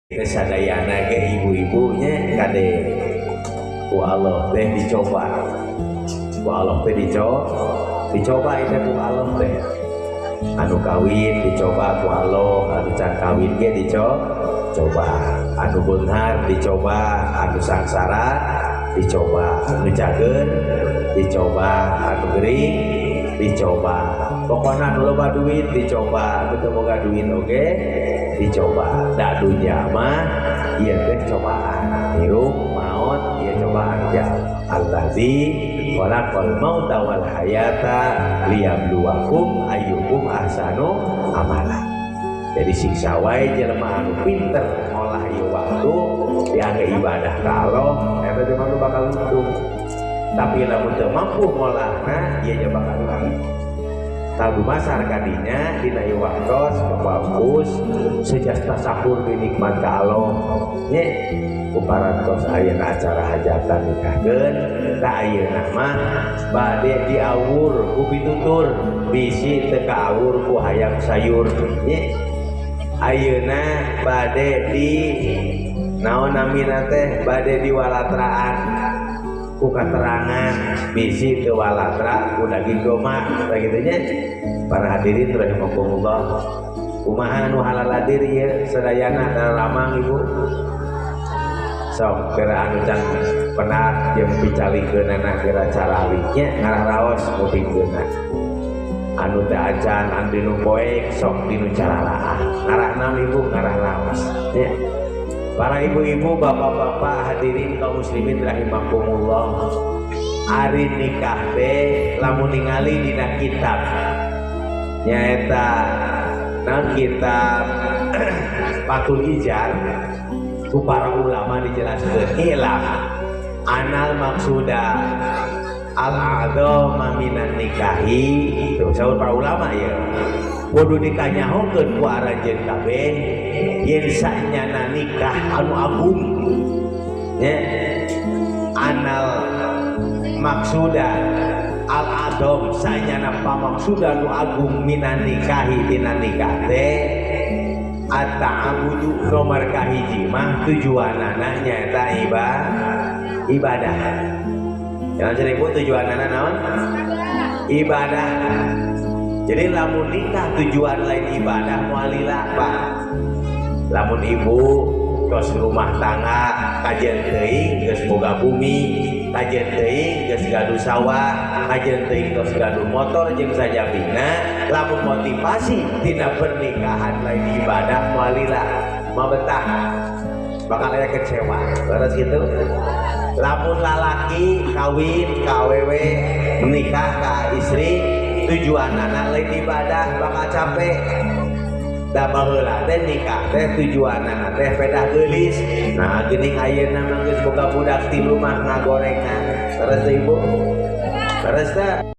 Teh sadayana ge, ibu-ibunya, kade, ku Allah teh dicoba, ku Allah teh dicoba itu, ku Allah teh. Anu kawin dicoba ku Allah, anu can kawin ge dicoba, anu beunghar dicoba, anu sangsara dicoba, anu cager dicoba, anu gering dicoba, pokoknya anu loba duit dicoba, anu teu boga duit oge dicoba. Da dunya mah ieu teh cobaan, hirup maot ieu cobaan ya. Allazi khalaqal mauta wal hayata liyabluwakum ayyukum ahsanu amala. Jadi siksa wae jelema anu pinter ngolah ieu waktu diangge ibadah ka Allah, eta jelema nu bakal untung. Tapi lamun teu mampu ngolahna, ieu nya bakal rugi. Tah, dumasar kadinya dina ieu waktos, Bapak Us sejas tasakur di nikmat ka Allah nya, ku parantos ayeuna acara hajatan nikahkeun. Tah, ayeuna mah bade diawur ku pitutur, bisi teu kaawur ku hayam sayur nya. Ayeuna bade di naon namina teh, bade diwalatraan ku katerangan, bisi teu walatra ku daging domba sakitu nya. Para hadirin rahimakumullah, kumaha anu halaladir ieu sadayana ramang ibu? Sok kira anu can penat jeung picalikeunana, kira caralik nya, ngarah raos ngupingkeunna. Anu teu acan, anu dinu poek, sok dinu cararaah, ngarah naon ibu, ngarah raos nya. Para ibu-ibu, bapak-bapak, hadirin kaum muslimin rahimakumullah, ari nikah teh lamun ningali dina kitab nyaeta naon, kitab Fathul Ijar, ku para ulama dijelaskeun, i'lam annal maqsuda al a'dhama minan nikahi. Tuh, saur para ulama ya, kudu dikanyahokeun ku aranjeun kabeh yen sanyana nikah anu agung nya, annal maqsuda al a'dham, sanyana pamaksuda nu agung, minan nikahi, tina nikah teh, at-ta'abudu, nomor kahiji mah tujuanana nyaeta ibadah. Jangan seribu, tujuanana naon? Ibadah. Jadi lamun nikah tujuan lain ibadah, moal lila, Pak. Lamun ibu tos rumah tangga, kajen teuing geus boga bumi, kajen teuing geus gaduh sawah, kajen teuing tos gaduh motor jeung sajabina, lamun motivasi tina pernikahan lain ibadah, moal lila, moal betah, bakal aya kecewa. Terus gitu, lamun lalaki kawin ka awewe, menikah ka istri, tujuanana lain ibadah, bakal capek. Da baheula teh nikah teh tujuanana teh pedah geulis. Nah, geuning ayeuna mah geus boga budak tilu mah ngagorengan. Terus, ibu, terus teh.